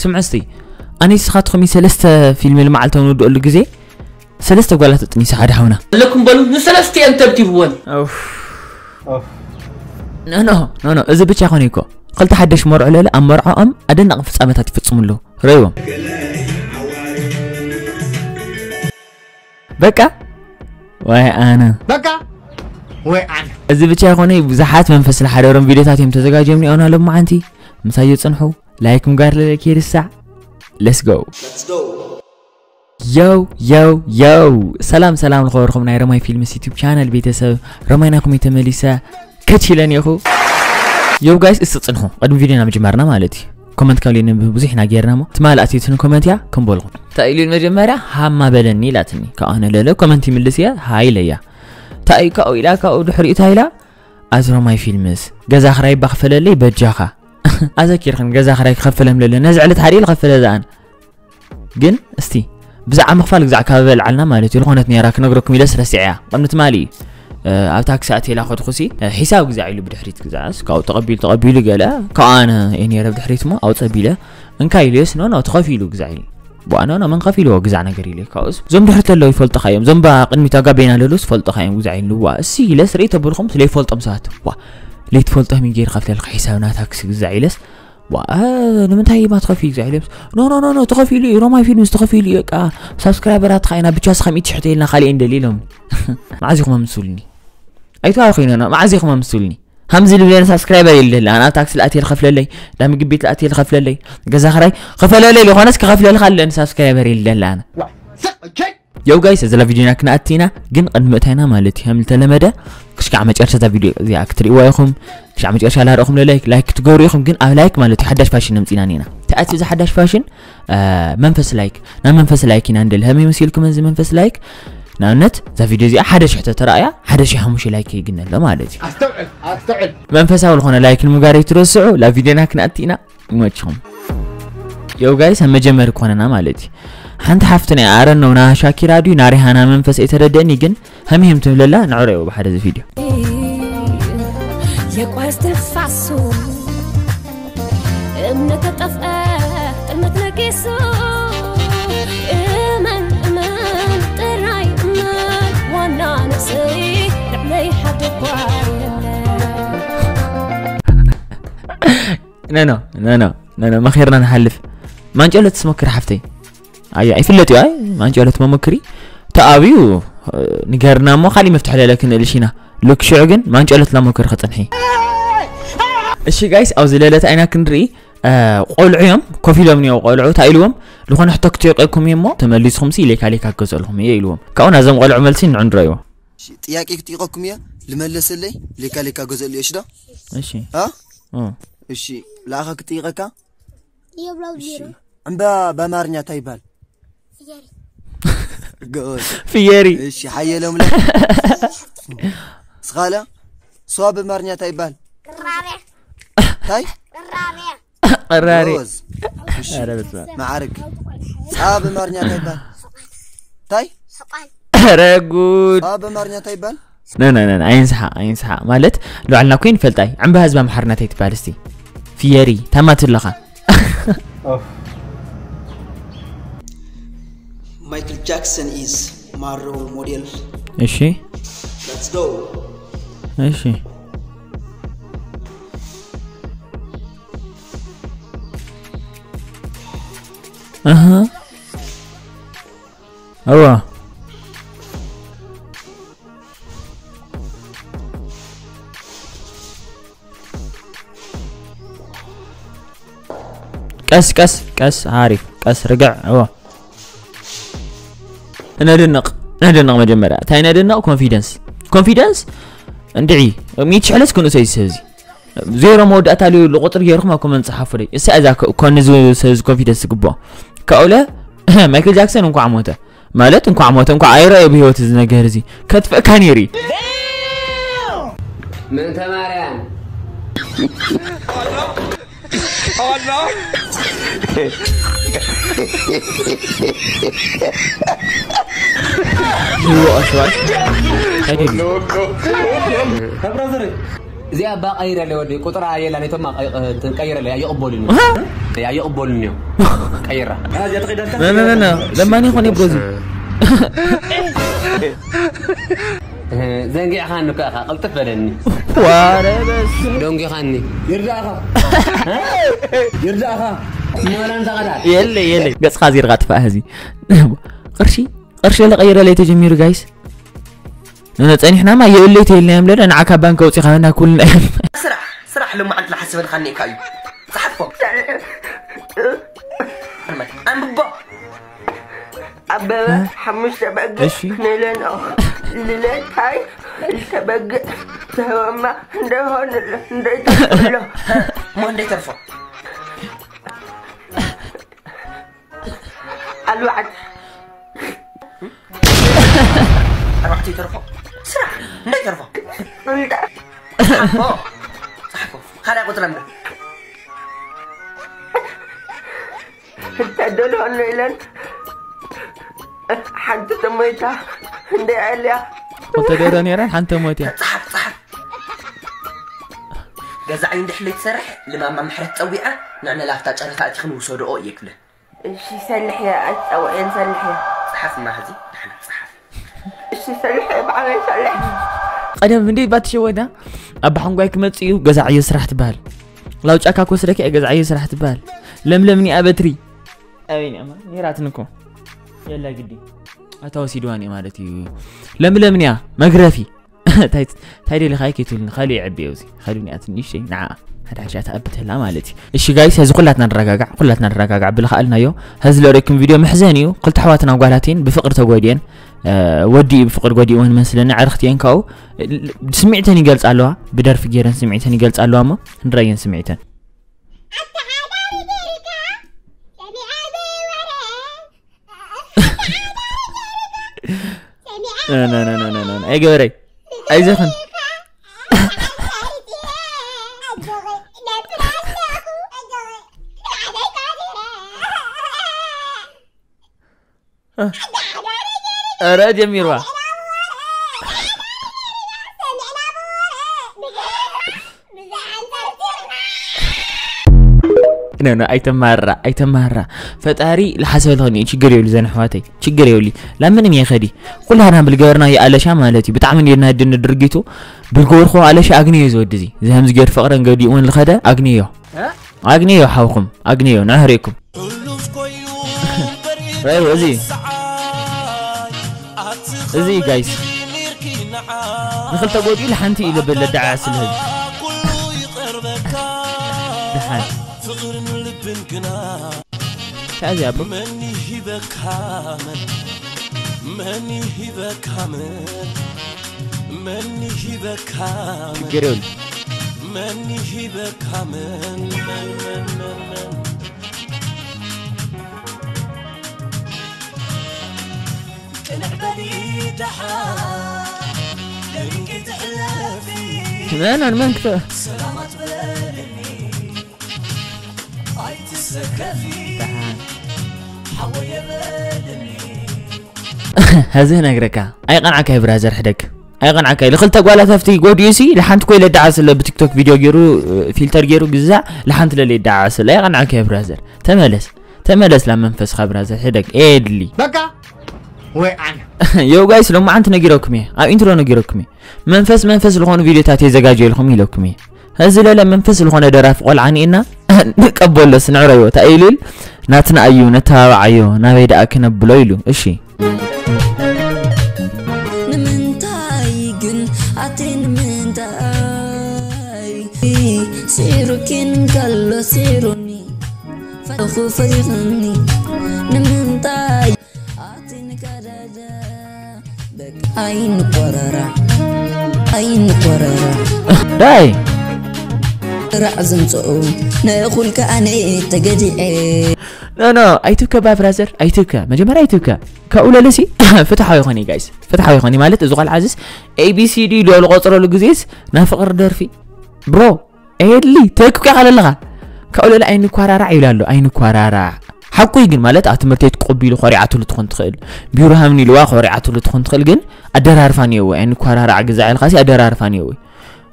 ስምዑ እስቲ፣ ኣነ ንስኻትኹም ሰለስተ ፊልም ልመዓልታዊ ንወድኦሉ ግዜ ሰለስተ ጓላት ጥኒሳ ሓደ ሓውና ኣለኩም በሉ። ንሰለስቲአን ተብቲብወን። ኖ ኖ ኖ ኖ፣ እዚ ብቻ ይኾነ እኮ። ክልተ ሓደሽ መርዑ ለለ ኣብ መርዓኦም ኣደናቂ ፍጻመታት ይፍጽሙ ኣለዉ። ረይዎም። በቃ ወይ ኣነ በቃ ወይ ኣነ። እዚ ብቻ ይኾነ፣ ብዙሓት መንፈስ ዝሓደሮም ቪዲዮታት እዮም ተዘጋጅዮም ኒኦና ሎም መዓንቲ። ምሳይ ይጽንሑ። ላይክ ምግባር ለለክ ይርሳዕ። Let's go። Let's go። Yo yo yo፣ ሰላም ሰላም፣ ዝኸበርኩም ናይ ረማይ ፊልምስ ዩቲዩብ ቻነል ቤተሰብ፣ ረማይ ናኹም ተመሊሰ ከች ኢለን እየኹ። Yo guys፣ እስቲ ጽንሑ፣ ቅድሚ ቪድዮ ናብ ምጅማርና ማለት እዩ። ኮመንት ካብ ሌኒ ብዙሕ ኢና ጌርና እሞ፣ ትማል ኣትዩትን ኮመንት እያ ከም በልኹም። እንታይ ኢሉ መጀመርያ ሃማ በለኒ ኢላትኒ። ካብ ኣነ ለለ ኮመንት ይምልስ እየ፣ ሃይ ኢለያ። እንታይ ካብኡ ኢላ፣ ካብኡ ድሕሪኡ እንታይ ኢላ፣ ኣዝሮማይ ፊልምስ፣ ገዛ ክራይ እባ ክፈለለይ በጃኻ። ኣዘኪርክን ገዛ ክራይ ክኸፍለም ለለ፣ ነዚ ዕለት ሓደ ኢሉ ከፈለ ዝኣን። ግን እስቲ ብዛዕባ ምኽፋል ግዛዕ ካብ በልዓልና ማለት እዩ፣ ዝኾነት ነይራ ክነግረኩም ኢለስ ረሲዐያ። ቅድሚ ትማሊ እዩ፣ እ፣ ኣብ ታክሲ ኣትየላ ከድኩሲ፣ እ፣ ሒሳብ ግዛዕ ኢሉ ብድሕሪት ግዛዕስ፣ ካብኡ ተቐቢሉ፣ ተቐቢሉ ገለ፣ ካብኡ ኣነ እየ ነይረ ብድሕሪት እሞ ኣውፀ ቢለ፣ እንካ ኢሉስ፣ ኖ፣ ኖ፣ ተኸፊሉ ግዛዕ ኢሉ። ቧ፣ ኖ፣ ኖ፣ መን ከፊልዎ ግዛዕ ነገር ኢለ። ካብኡስ፣ እዞም ድሕሪት ዘለዉ ይፈልጡኻ እዮም። እዞም ባ ቅድሚት ኣብ ጋቤና ዘለዉስ ይፈልጡኻ እዮም ግዛዕ ኢሉ። ዋ፣ እሲ ኢለስ፣ ርእይ ተብልኹም፣ ስለይፈልጦም ሰባት። ዋ፣ ለይትፈልጦም እዩ ገይሩ ከፍለልካ ሒሳብ ናታ ክሲ ግዛዕ ኢለስ። ዋ፣ እ፣ ንምንታይ እባ ትኸፍዩ ግዛዕ ኢለስ። ኖ፣ ኖ፣ ኖ፣ ኖ፣ ተኸፊሉ እዩ። ሮማይ ፊልምስ ተኸፊሉ እዩ። በቃ፣ ሳብስክራይበራትኻ ኢና፣ ብቻ ስኻ ሚእቲ ሽሕ ተይልና፣ ካልእ የለን ኢሎምኒ። መዓዝ ኢኹም ኣምስሉኒ? ኣይተዋርኹ ኢና፣ መዓዝ ኢኹም ኣምስሉኒ? ሃምዚ ልብለኒ ሳብስክራይበር የለ ኣነ። ኣብ ታክሲ ልኣትየ ልኸፍለለይ፣ ዳ ምግቢ ቤት ልኣትየ ልኸፍለለይ፣ ገዛ ኽራይ ኸፈለለይ፣ ዝኾነስ ክኸፍለልካ ኣለኒ ሳብስክራይበር የለ ኣነ። ዋ፣ ስቕ፣ ቸይ። Yo guys፣ እዚ ላ ቪድዮና ክነኣቲ ኢና፣ ግን ቅድሚ ምእታይና ማለት እዩ፣ ከም ዝተለመደ ክሽካዕ መጨረሻ እዛ ቪድዮ እዚኣ ክትርእይዋ ኢኹም። ክሻዕ መጨረሻ ላርእኹም ለላይክ፣ ላይክ ክትገብሩ ኢኹም፣ ግን ኣብ ላይክ ማለት እዩ፣ ሓዳሽ ፋሽን ነምፂና ኒና። ተኣቲ እዚ ሓዳሽ ፋሽን፣ እ፣ መንፈስ ላይክ፣ ናብ መንፈስ ላይክ ኢና እንደሊ። ከመይ መሲልኩም እዚ መንፈስ ላይክ? ንኣብነት፣ እዛ ቪድዮ እዚኣ ሓደ ሽሕ ተተራእያ፣ ሓደ ሽሕ ሓሙሽተ ላይክ ይግነ ኣሎ ማለት እዩ። ኣስተውዕል፣ ኣስተውዕል። መንፈሳዊ ዝኾነ ላይክ ንምጋር ኣይትረስዑ። ላ ቪድዮና ክንኣቲ ኢና። ይመችኹም። Yo guys፣ ኣብ መጀመሪ ክኾነና ማለት እዩ። ሓንቲ ሓፍቲ ናይ ኣረን ነው፣ ና ሻኪራ ድዩ፣ ና ሪሃና መንፈስ ኣይተረደእኒ፣ ግን ሃምሂም ትብለላ፣ ንዕረዮ ብሓደ እዚ ቪድዮ። የቋስ ትንፋሱ እምነት ተጠፍአ ጥልመት ነጊሱ። እመን፣ እመን፣ ጥራይ እመን፣ ዋና ነፍሰይ ልዕለይ ሓደ እኳ የለን። ኖ፣ ኖ፣ ኖ፣ ኖ፣ ኖ፣ ኖ፣ መኺርና ንሓልፍ። ማንጨሎት ትመክር ሓፍተይ። ኣያ፣ ይፍለጥ እዩ፣ ኣይ፣ ማንጨሎት መመክሪ። ተኣብዩ፣ እ፣ ንገርና እሞ፣ ካሊእ መፍትሒ ለለ ክንእል ሽና። ሉክ ሽዑ ግን ማንጨሎት ላመክር ክጽንሒ። እሺ ጋይስ፣ ኣብዚ ለለት ኣይና ክንርኢ፣ እ፣ ቆልዑ እዮም፣ ኮፍ ኢሎም እኒኦ ቆልዑ፣ እንታይ ኢልዎም? ዝኾነ ሕቶ ክጥይቀኩም እየ እሞ፣ ተመሊስኹም ሲ ሌካ ሌካ ክገዝእልኩም እየ ኢልዎም። ካብኡ ናዞም ቆልዑ መልሲ ንዕንድሮ እይዎ። እሺ፣ ጥያቄ ክጥይቀኩም እየ፣ ልመለሰለይ፣ ሌካ ሌካ ገዘእልዮ፣ እሺ ዶ? እሺ። እ? እ። እሺ፣ ለኣኻ ክጥይቀካ? እዮብ ላውድ እሺ። ዜሮ። እምባ በአማርኛ እንታይ ይባል? ፍየሪ። ጎበዝ። ፍየሪ። እሺ፣ ሓየሎም ለ። ስኻለ? ሷ በአማርኛ እንታይ ይባል? ቅራሪያ። እንታይ? ቅራሪያ። ቀራሪ። ጎበዝ። እሺ። ኧረ በስመ ኣብ። መዓርግ። ጻ በአማርኛ እንታይ ይባል? እንታይ? ሕቋል። ኧረ ጉድ። ጻ በአማርኛ እንታይ ይባል? ነ፣ ነ፣ ነ፣ ነ፣ ኣይንስሓ፣ ኣይንስሓ። ማለት ንባዕልና እኮ ይንፈልጣ። ዕምባ ህዝቢ ኣምሓርና እንታይ ትባል እስቲ? ፍየሪ፣ ታማ ትለኻ። ኦፍ። Michael Jackson is my role model. እሺ። Let's go. እሺ። ኣሃ። እዋ። ቀስ፣ ቀስ፣ ቀስ፣ ሓሪፍ፣ ቀስ፣ ርግዕ፣ እወ። ነድንቕ፣ ነድንቕ መጀመርያ። እንታይ ነድንቕ? ኮንፊደንስ። ኮንፊደንስ እንድዒ፣ ሚእቲ ሽሕ ለስ ክንእሶ እዩ ሰብ እዚ። ዜሮ መወዳእታ ልዩ ቁጽሪ ገይርኩም ኣብ ኮመንት ጸሓፉለይ። እሳ እዛ ኮ-፣ ኮን እዚ ሰብ እዚ ኮንፊደንስ ዝግብኦ። ካብኡለ፣ ማይክል ጃክሰን እንኳዕ ሞተ። ማለት እንኳዕ ሞተ፣ እንኳዕ ኣይረኣዮ ብህይወት እዚ ነገር እዚ። ከጥፍእካ ነይሩ እዩ። ምእንተ ማርያም። ይወ ኣሽዋሽ። እንታይ ደልዩ? ብራዘር፣ እዚኣ ባ ቀይረለይ ወዲ፣ ቁጥራ የላ፣ ነቶም ቀይረለይ፣ ኣይቕበሉን። ኣይቕበሉን እዮም። ቀይራ። ኖ ኖ ኖ ኖ ለማኒ ይኾን የብሮዚ ዘንጊዕኻኒ እኮ ኢኻ። ቅልጥፍ በለኒ። ዋረ በስ ደንጊኻኒ። ይርዳእኻ። ይርዳእኻ። ሞላን ተቐዳል። የለ የለ ገጽኻ ዚርካ ጥፋእ ህዚ ቅርሺ ቅርሺ ለቀይረለይ ተጀሚሩ ጋይስ። ንነ ጸኒሕናማ የብለይ ተይልናዮም ለለ ንዓካ ባንክ ኣውጺኻና ኩልና እዮም። ስራሕ ስራሕ ልሙዓት ዝሓስበልካ እኒእካ እዩ። ጸሓፎ ኣንብቦ። ኣበበ ሓሙሽተ በግዕ እሺ። ንለንኦ ልለታይ ክልተ በግዕ ተህወማ እንደሆን እንደይተሎ እሞ እንደይተርፎ ኣልባዕት ኣርባዕተ ይተርፎ። ስራሕ እንደይተርፎ እንዳ ጸሓፎ ጸሓፎ። ካልኣይ ቁጽሪ ኣንብብ። እንተደሎ ንለን ሓንቲ ተሞይታ እንደይ ኣልያ ክልተ ደረ ነይረን ሓንቲ ሞት እያ። ጸሓፍ ጸሓፍ። ገዛዓይ እንድሕር ለይትሰርሕ ንማማ ምሕረት ጸዊዐ ንዕነ ላፍታ ጨረታ እቲ ክንውሰድኦ እየ ክብለ። እሺ ሰልሕያ ኣይትጸውዕየን ሰልሕያ ጸሓፍና ሕዚ ንሕና ጸሓፍ። እሺ ሰልሕያ ብዓበይ ሰልሕ ቀደም እንዴ ባትሸወዳ ኣብ ሓንጓይ ክመጽእ እዩ ገዛዓዮ ስራሕ ትበሃል። ላው ጫካ ክወስደካ እየ ገዛዓዮ ስራሕ ትበሃል። ለምለም ኒኣ በትሪ ኣበይ ኒኣ ነይራትን እኮ የላ ግዲ ኣታ ወሲድዋን እየ ማለት እዩ። ለምለም ኒኣ መግረፊ ታይ ታይ ደሊኻ ከይትብልኒ ካልእ ይዕብዮ እዚ ካልእ ኒኣ ትንሽ ንዓ ሓደ ሓሻ ተኣብተላ ማለት እዩ። እሺ ጋይስ፣ ሀዚ ኩላትና ንረጋጋዕ፣ ኩላትና ንረጋጋዕ ብልኸኣልናዮ። ሀዚ ለሪኩም ቪድዮ መሕዘን እዩ። ክልተ ኣሕዋትና ጓላቴን ብፍቅሪ ተጎድየን፣ እ፣ ወዲ እዩ ብፍቅሪ ጎዲእወን መስለኒ። ዕርክቲ እየን ካብኡ ስምዒተን ይገልጻ ኣለዋ። ብደርፊ ገይረን ስምዒተን ይገልጻ ኣለዋ እሞ ንረየን ስምዒተን። ና፣ ና፣ ና፣ ና፣ ና፣ ና፣ ና። ኣይገበረይ። ኣይዘኽን። ኧረ ጀሚርዋ። ኖ ኖ ኣይተማራ ኣይተማራ ፈጣሪ ልሓሰብ ልኸኒ ችግር የብሉ ዘን ኣሕዋተይ ችግር የብሉ ላምንም የኸዲ ኩላና ብልገበርና የኣለሻ ማለት እዩ ብጣዕሚ እንድናድን ድርጊቱ ብልገበርኩ ኣለሻ ኣግንዮ እዩ ዝወዲ እዚ ዝህም ዝገድ ፍቕረን ገዲእወን ልኸደ ኣግንዮ ኣግንዮ ሓውኹም ኣግንዮ ንዕህሬኩም ራይዎ እዚ እዚ ጋይስ ንክልተ ጎዲኡ ንሓንቲ እዩ ልብል ለዳዓ ስለ ህዝቢ ደሓን ታዚ ኣቦ ችግር የብሉ መን መን ክተ ሀዚ ነግረካ ኣይቀንዓካ ብራዘር ሕደግ ኣይቀንዓካ ልክልተ ጓላት ኣብቲ ጎዲኡ ሲ ልሓንቲ ኮይ ለዳዓ ስለ ብቲክቶክ ቪድዮ ገይሩ ፊልተር ገይሩ ግዛዕ ልሓንቲ ለለ ይዳዓ ስለ ኣይቀንዓካ ብራዘር ተመለስ ተመለስ ላ መንፈስካ ብራዘር ሕደግ ኤድሊ በቃ ወይ ኣነ ዮ ጋይስ ሎማዓንቲ ነጊረኩም እየ ኣብ ኢንትሮ ነጊረኩም እየ መንፈስ መንፈስ ዝኾኑ ቪድዮታት የዘጋጀልኩም ኢለኩም እየ እዚ ለለ መንፈስ ዝኾነ ደራፊ ቆልዓ ኒእና ንቀበሎስ ንዕረዮ እንታይ ኢሉ ኢል ናትና እዩ ነተባብዓዮ ናበይ ደኣ ክነብሎ ኢሉ እሺ ንምንታይ ግን ኣቲ ንምንታይ ስዒሩኪን ከሎ ስዒሩኒ ፈለኹ ፈሊኽኒ ንምንታይ ኣቲ ንካዳዳ በቃ ኣይንቆረራ ኣይንቆረራ ዳይ ራዕ ዘምፅኡ ንእኹል ከኣነ ተገዲዐ ኖ ኖ ኣይትብከ ባ ብራዘር ኣይትብከ መጀመርያ ኣይትብከ ካብኡ ለለሲ ፍትሓዊ ይኾን እዩ ጋይስ ፍትሓዊ ይኾን እዩ ማለት እዚ ቆልዓ ዝስ ኤቢሲዲ ኢሉ ኣብ ዝቆፅረሉ ግዜስ ናይ ፍቕሪ ደርፊ ብሮ ኤድሊ ተክብካ ካለለኻ ካብኡ ለለ ኣይንኳራራዕ ይብላ ኣሎ ኣይንኳራራዕ ሓቁ እዩ ግን ማለት ኣብ ትምህርቲ ተቆቢሉ ኮሪዓትሉ ትኾን ትኽእል ቢሮ ሃምኒ ኢልዋ ኮሪዓትሉ ትኾን ትኽእል ግን ኣደራርፋ እኒኦዎ ኣይንኳራራዕ ግዛዕ ኢልካሲ ኣደራርፋ እኒኦዎ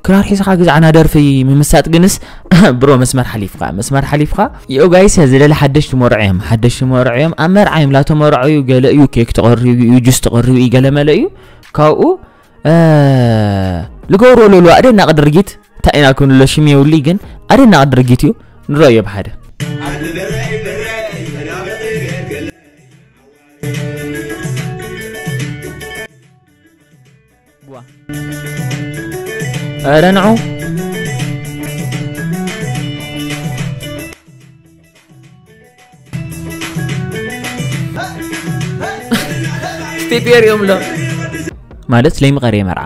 ክራር ሒዝኻ ግዛዕና ደርፊ ምምሳጥ ግንስ ብሮ መስመር ሓሊፍካ መስመር ሓሊፍካ። ዮ ጋይስ፣ እዚ ለለ ሓደሽቲ መርዑ እዮም ሓደሽቲ መርዑ እዮም ኣብ መርዓ እዮም ላተመርዑ እዩ ገለ እዩ ኬክ ተቐርዩ እዩ ጁስ ተቐርዩ እዩ ገለ መለ እዩ። ካብኡ ልገብሮ ለሉ ኣደናቂ ድርጊት እንታይ ኢና ክንብሎ ሽም የብሉ ግን ኣደናቂ ድርጊት እዩ። ንረእዮ ብሓደ ኧረ ንዑ ስቴፕ የርእዮም ኣሎ ማለት ለይምቐርየ መርዓ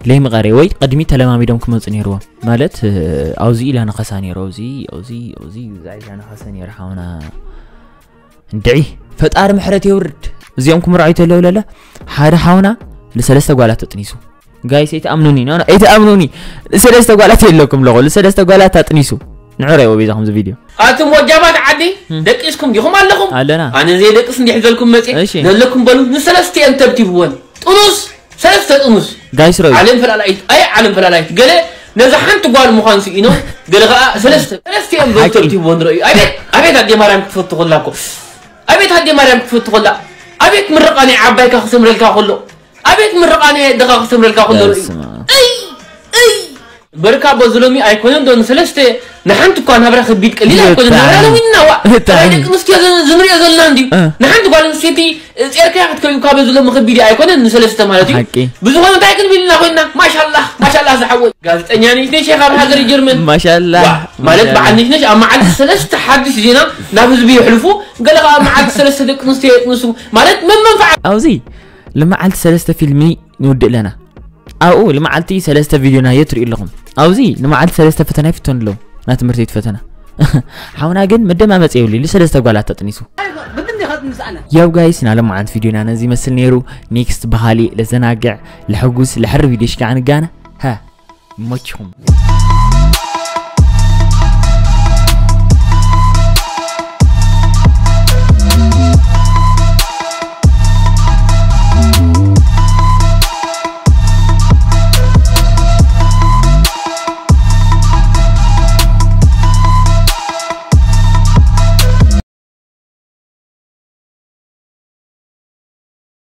ለይምቐርየ ወይ ቅድሚ ተለማሚዶም ክመፁ ነይርዎም ማለት ኣብዚ ኢላ ንኸሳ ነይሩ ኣብዚ ኣብዚ ኣብዚ እዛ ኢላ ንኸሰ ነይሩ ሓውና እንድዒ ፈጣሪ ምሕረት የውርድ። እዚኦም ክምርዓዩ ተለው ለለ ሓደ ሓውና ንሰለስተ ጓላት ተጥኒሱ። ጋይስ ኣይትኣምኑኒ፣ ኖ ኖ ኣይትኣምኑኒ። ንሰለስተ ጓላት የለኩም ለኹ ንሰለስተ ጓላት ኣጥኒሱ። ንዕረይዎ ቤዛ ከምዚ ቪድዮ። ኣቱም ወጃባት ዓዲ ደቂስኩም ዲኹም ኣለኹም? ኣለና። ኣነ ዘይደቅስ እንዲሕ ዘልኩም መፅእ እሺ። ዘለኩም በሉ ንሰለስቲአን ተብቲብወን ጥኑስ ሰለስተ ጥኑስ ጋይስ ረዩ። ዓለም ፈላላይት ኣይ ዓለም ፈላላይት ገለ ነዛ ሓንቲ ጓል ምዃን ስኢኖ ገለ ከዓ ሰለስተ ሰለስቲኦም ሓቂ። በልተብቲብወን ረዩ ኣቤት ኣቤት ኣዴ ማርያም ክትፈቱ ከላ እኮ ኣቤት ኣዴ ማርያም ክትፈቱ ከላ ኣቤት ምርቃ ናይ ዓባይካ ክሰምረልካ ከሎ ኣቤት ምርቃ ናይ ኣደኻ ክሰምረልካ ከሎ ረዩ በስመ ኣብ። እይ እይ በርካ በዚ ሎሚ ኣይኮነን ዶ ንሰለስተ ንሓንቲ እኳ ናብራ ከቢድ ቀሊል ኣይኮነን ናብራ ሎሚ እናዋ እታ ናይ ደቂ ኣንስትዮ ዘ- ዝንሪኦ ዘለና እንድዩ እ። ንሓንቲ ጓል ኣንስተይቲ ጼርካያ ክትከብዩ እኳ በዚ ሎሚ ከቢድ ኣይኮነን ንሰለስተ ማለት እዩ ሓቂ። ብዝኾነ እንታይ ክንብል ኢና ኮይንና ማሻላ ማሻላ ዝሓወይ ጋዜጠኛ ነሽ ነሽ ካብ ሃገር ጀርመን ማሻላ ዋ፣ ማለት በዓል ነሽ ነሽ ኣብ መዓልቲ ሰለስተ ሓድሽ ዜና ናብ ህዝቢ የሕልፉ ገለ ከዓ መዓልቲ ሰለስተ ደቂ ኣንስትዮ የጥንሱ ማለት መመንፈዓ ኣብዚ ልመዓልቲ ሰለስተ ፊልሚ ንውድእ ኣለና ኣብኡ ልመዓልቲ ሰለስተ ቪድዮና የትርእዩ ኣለኹም ኣብዚ ልመዓልቲ ሰለስተ ፈተና ይፍተኑ ኣለዉ ናይ ትምህርቲ ቤት ፈተና ሓውና ግን መደማመፂ የብሉ ኢሉ ሰለስተ ጓላት ተጥኒሱ ያው ጋይስ ናለመዓልቲ ቪድዮና ነዚ ይመስል ነይሩ ኔክስት ብኻሊእ ለዘናግዕ ለሐጉስ ለሕር ቪድዮ ሽካዕ ንጋነ ሃ ይመችኹም